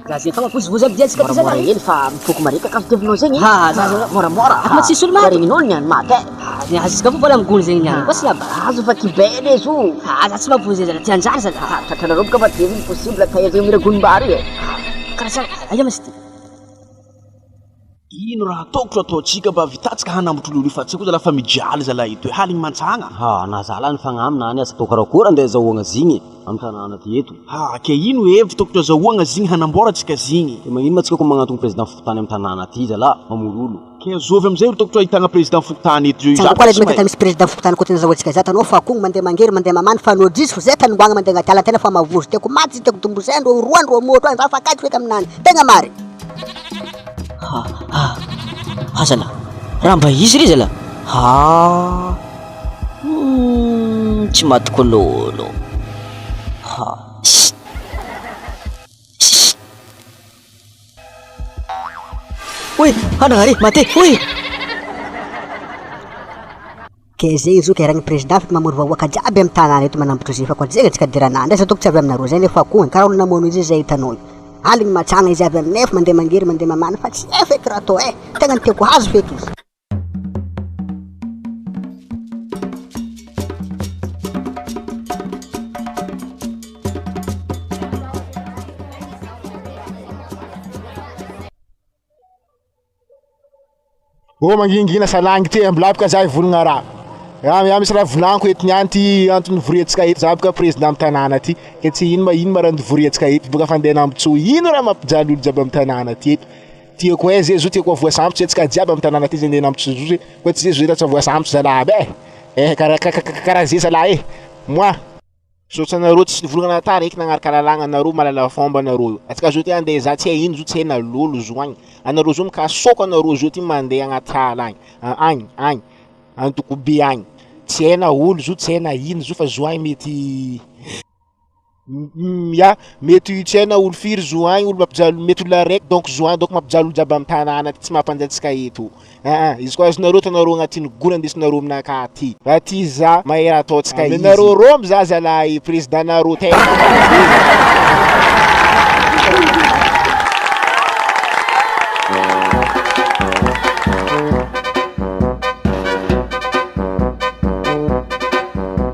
Za zay fa mampozimpozy aby diantsika ty Moramora zalahy. hely fa mifoko mare kakazo tevinao zegny. Ha, za zao Moramora. Ako ma tsisy olo maty. Regnin'olo niany maty e. Ha, ny azontsika fo mbola migony zegny niany. Koa sy laba. Azo fa kibele zo. Ha, za tsy mampozy zalahy, ty anjary zalahy. Ha, tratranareo boka fa teviny possible tahirizegny mira gonim-bary e. Karaha tsara, aia ma izy ty? Ino raha tokotro ataontsika mba hahavitantsika hanambotry lolo io fa tsy haiko zalahy fa mijaly zalahy eto e, haligny mantsagna. Ha, na zalahy ny fagnamina any aza atao karakôry andeha azahoagna zigny e, amy tanàna ty eto. Ha, ke ino hevitry tokotro azahoagna zigny hanamboarantsika zigny? Ke magnino ma tsika ko magnantogno président fokontany amy tanàna ty zalahy, mamory olo. Ke azovy amizay olo tokotro ahitagna président fokontany eto zao, Tsango za koa tsy lay mahay. tany misy président fokontany koa tena zahoantsika za tanao fa akogno mandeha mangery mandeha mamany fa no diso zay tany mboagna mandeha agnaty ala tena fa mavozo tiako maty izy tiako dombozendro roandro môtro agny za fa akaiky feky aminany tegna marigny. Ha ha ha zala raha mba izy re zala ha humm tsy maty kololo ha sst sst oy andragnare mate oy. Ke zegny zoky e, ragny président afaka mamory vahoaka jiaby am tanàna eto manambotry ze fa koa zegny antsika dirana ndray za toko tsy avy aminareo zay nefa koa karaha olo namono izy zay hitanao io aligny matsagna izy avy aminay fa mandeha mangery mandeha mamany fa tsy hay feky raha atao e tegna ny tiako hazo feky izy. Ô mangingina salangy ty ambilapaka za hivolagna raha. Ya ya misy raha volagniko eto niany ty antony nivoriantsika eto za boka président am tanàna ty ke tsy ino ma ino ma raha nivoriantsika eto boka fa andeha hanambotsoa ino raha mampijaly olo jiaby am tanàna ty eto. Tiako aiza izy io tiako havoasambotra antsika jiaby am tanàna ty zay andeha hanambotsoa zo koa tsy zay zo raha tsy voasambotra zalahy aby e. Eh karaha karaha zay zalahy e. Moi. Misaotra anareo tsy nivolagna taraiky nagnaraka lalagna anareo mahalala fomba anareo io antsika zao ty andeha za tsy hay ino zo tsy hay na lolo zo agny anareo zao mikasôka anareo zao ty mandeha agnaty ala agny agny agny andokobe agny tsy hay na olo zo tsy hay na ino zo fa zo agny mety ya mety tsy hay na olo firy zo agny olo mampijaly mety olo araiky donc zo agny donc mampijaly olo jiaby amy tanàna ty tsy mampandeha antsika eto. Aa izy koa azonareo atanareo agnatin'ny gony andesinareo aminakahy aty aty za mahay raha ataontsika izy. Amenareo rômy za zalahy président nareo tegna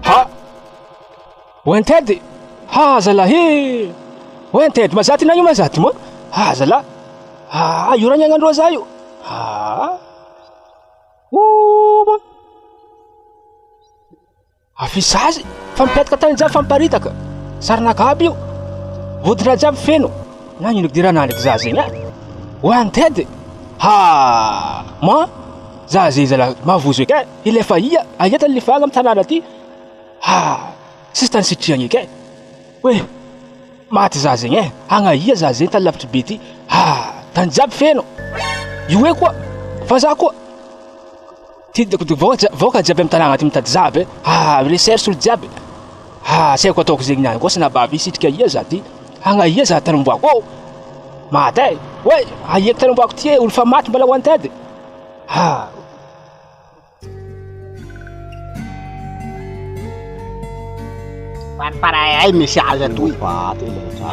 Ha! Wanted! Ha zalahy e! Wanted! Mazaty na io mazaty moa? Ha zalahy! Ha io raha niaignandreo za io! Ha! Oba! Affichage fa mipetaka tany jiaby fa miparitaka. Sarinaka aby io. Voditra jiaby feno. Nagnino edy raha nandriky za zegny e? Wanted! Ha! Ma! Za zegny zalahy mavozo eky e! Hilefa aia? Aia tany lefagna amy tanàna ty? Ha! Tsisy tany sitrihagna eky e! Oe! Maty za zegny e! Agna ia za zegny tany lavitry be ty? Ha! Tany jiaby feno! Io hoe koa! Fa za koa! Ty vahoaka vahoaka jiaby amy tanàgna ty mitady za aby e! Ha! Recherche olo jiaby! Ha! Tsy haiko ataoko zegny niany koa sanabavy hisitrika aia za ty? Agna ia za tany omboako ô! Maty e! Oe! Aia tany omboako ty e! Olo fa maty mbola wanted! Ha! Farafaray misy azy atoy.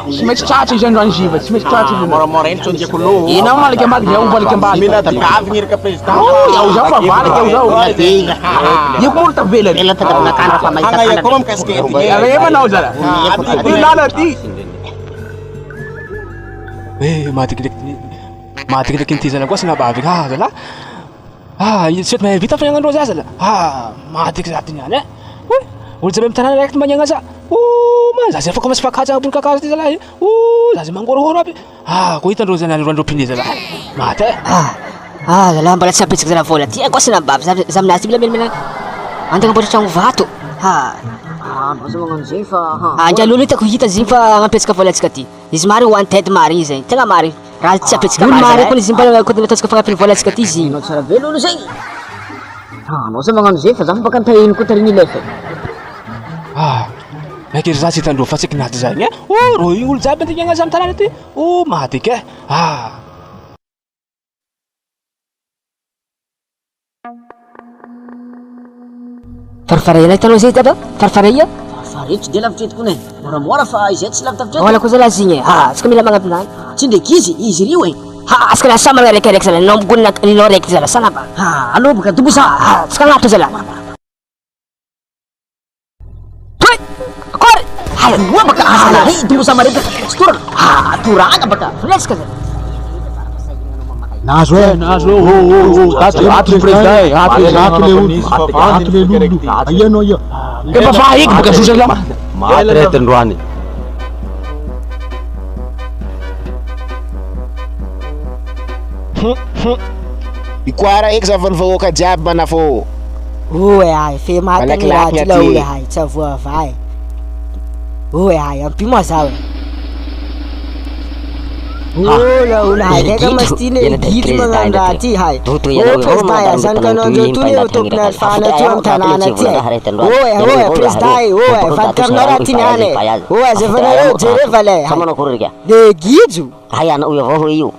Tsy maintsy tratra izy androany ziva, tsy maintsy tratra izy. Moramora eny tsonjeko lo. Enao malika ambadika, iaho valika ambadika. Mila tadiavigny iraka président. Oh, iaho zao fa valika iaho zao. Io koa molo tavela. Ela tadavina kandra fa mahita Agna koa mikasika eto. Re manao zala. Ty lala ty. Eh, mahadikidiky mahadikidiky ny tizana koa sanabavy ah zalahy. Ah, io tsy mahay vita fiaignandreo za zala. Ah, maty za ty niany eh. Oy, olo jiaby amy tanàna raiky magnegna za. Oh, man, za zay efa commence fakatsa ambony kakazo ty zalahy. Oh, za zay mangorohoro aby. Ah, ko hitandreo zany andreo pine zalahy. Maty eh. Ah, ah zalahy mbola tsy ampitsiko zalahy vola ty koa sanabavy za za aminazy ty mila mila mila andeha agnamboatra tragno vato. Ha. Ah, anao zao magnano zegny fa ha. Ah, ndra lolo hitako hita zegny fa agnampiantsika vola antsika ty. Izy marigny wanted marigny zegny, tegna marigny. Raha tsy apetsaka Olo marina mare koa izy mba koa ataontsika fagnampiny vola antsika ty izy. Anao tsara be lolo zegny. Ah, anao zao magnano zegny fa za fa baka nitahiny koa tariny lefa. Ah, ndraiky ry za tsy hitandreo fa tsy kinaty zany eh. Oh, rô igny olo jiaby andeha hiaigna amy tanàna ty. Oh, maty eky eh. Ah. Farafara ela hitanao zay dada? Farafara ia? Fa reto tsy de lavitra eto kony e. Moramora fa izay tsy lavitavitra eto. Ahoana koa zalahy zigny e? Ha, tsika mila magnampy nany. Tsy ndraiky izy, izy rio e. Ha, tsika lasa samy araiky araiky zalahy, ninao migonina ninao araiky zalahy, sana ba. Ha, aleo baka dobosa. Ha, tsika agnato zalahy. Toy! Akory! Hay, roa baka zalahy, dobosa mare baka tsy torana. Ha, torana baka. Voletsika zalahy. Nahazo e, nahazo e, oh oh oh, ato ato président e, ato ato le olo, ato le lolo, aia anao aia. Efa fa eky baka zo zalahy. Maty reto androany. Ikoara eky zavan'ny vahoaka jiaby manafô. Oe ay, fe maty Malakilaky ny raha ty aty. laolo ay, tsy avoava ay. Oe ay, ampio ma zaho e. Oh laolo ay, ndraiky ma sy ty le gidro magnano raha ty hay. Oh président e, zanakanao ndreo toy eo tompony alifana ty amy tanàna ty e. Oe oe président e, oe vadikarinao raha ty niany e. Oe azavanareo jereva lay hay. Le gidro. Hay anao io avao hoy io.